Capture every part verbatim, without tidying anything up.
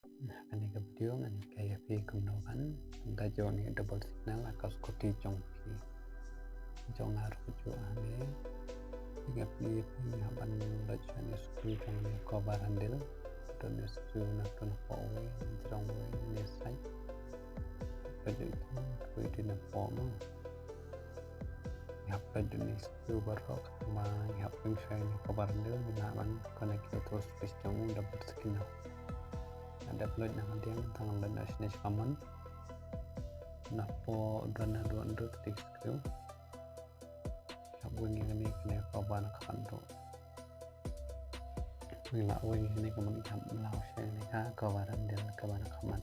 Kane ka video ngan hikai ïa phi kumno ban da jong ne double signal ha ka scooty jong phi. Jong nga ruh ju ane. Nga phi phi nga ban da jong ne screw jong ne cover handle. Don ne screw na tu na po wei, jong wei ne side. Ka ju tu tu na po mo. Nga hap peit ïa une u screw baroh, ma nga hap pynshai ïa une u cover handle, nga hap ban connect ïa uto u switch jong u double signal. Nga dep load na ka diang, tang load na shane shakhmat. Na po don na duh duh three screw. Nga hap weng ïa kane, kane ka cover na ka pan duh. Ngi la weng ïa kane ka mut ngi hap mlaw sha kane ka cover handle kaba na ka khmat.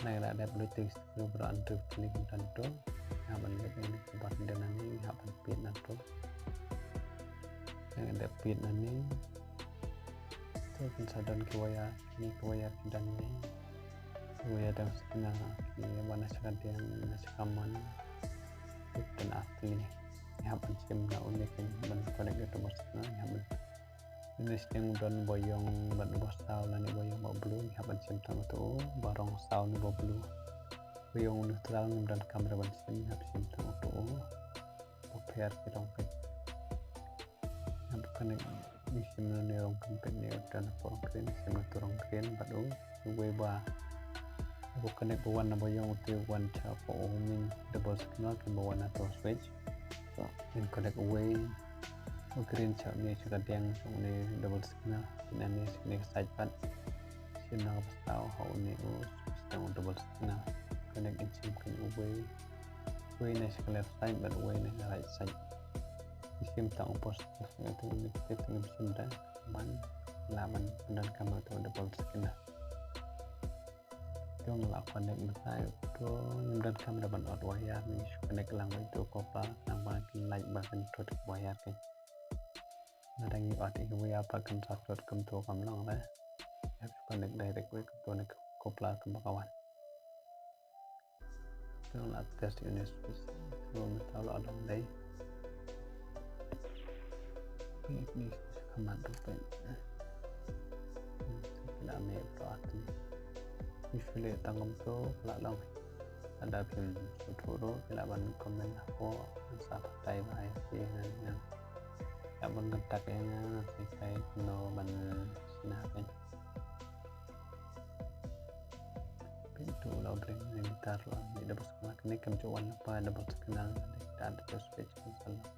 Ngi la dep load three screw baroh, three screw kumta to. Ngi hap ban load ïa kane ka cover handle nangne, ngi hap ban piet na to. Ngi dep piet nangne. To kin sa don ki wire, kine ki wire ki don ne. Ki wire dang signal ki wan na sha ka diang, na sha ka man. Ki don atli. Ngi hap ban shim na une kin ban connect ïa uto u signal, ngi hap ban. Une sting don ba ïong bad ba saw lane ba ïong ba blue, ngi hap ban shim tang uto u, ba rong saw ne ba blue. Ba ïong u neutral ngim donkam re ban shim, ngi hap shim tang uto u. Ba pher ki rong peit. Ngi hap connect, ngi shim na une rong peit ne, uto na rong green, shim na uto rong green bad u, uwei ba, ba connect ba wan na ba ïong uto u wan sha ka u main double signal, kin ba wan na uto u switch. So, ngin connect uwei u green sha une sha ka diang jong une double signal, kin ane sha une ka side pat. Shim na ka ba saw ha une u switch jong u double signal. Connect in shim kin uwei. Uwei na sha ka left side bad uwei na ka right side. Shim tang u positive, ïa uto u negative ngim shim da. Ban, la ban pyndonkam ïa uto u double signal. To nga la connect mynta ïa uto, ngim donkam re ban ot wire, ngi shu connect lang bad ïa uto u copper, namar kin lait ba kin thut wire kin. Lada ngi ot ïa ki wire pat kan sa thut, kumto kam long re. Ngi hap shu connect direct bad ïa uto u copper kumba ka wan. To nga la test ïa une u switch. To mynta u la long dei. Peit une u switch ka mat ruh peit. Hmm, phi la mih ruh ati. Phi shu leh tang kumto ka la long. Lada phim sngewthuh ruh phi lah ban comment hapoh. Ngan sa batai bha ïa phi nangne. Lah ban contact ïa nga, ngan sa hikai kumno ban shna peit. Peit uto u la bring ne, emitter u la mih double signal. Kane kam ju wan lypa double signal, dei da uto u switch kan sa long.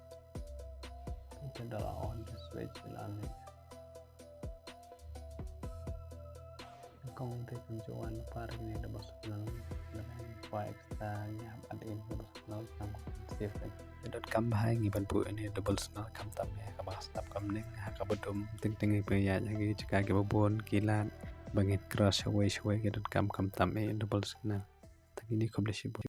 Peit uto da la on uto u switch u la mih. Nyngkong te kam ju wan lypa re kine double signal. Lada wan lypa extra ngi hap add in double signal, tang ban save. Donkam bha ngi ban buh ïa une u double signal khamtam ïa kaba sngap kam ning, ha kaba dum teng teng ngi pynïaid ha ki jaka kiba bun ki lad ba ngin cross shawei shawei, ki donkam khamtam ïa une u double signal. Tang kine, khublei shibun.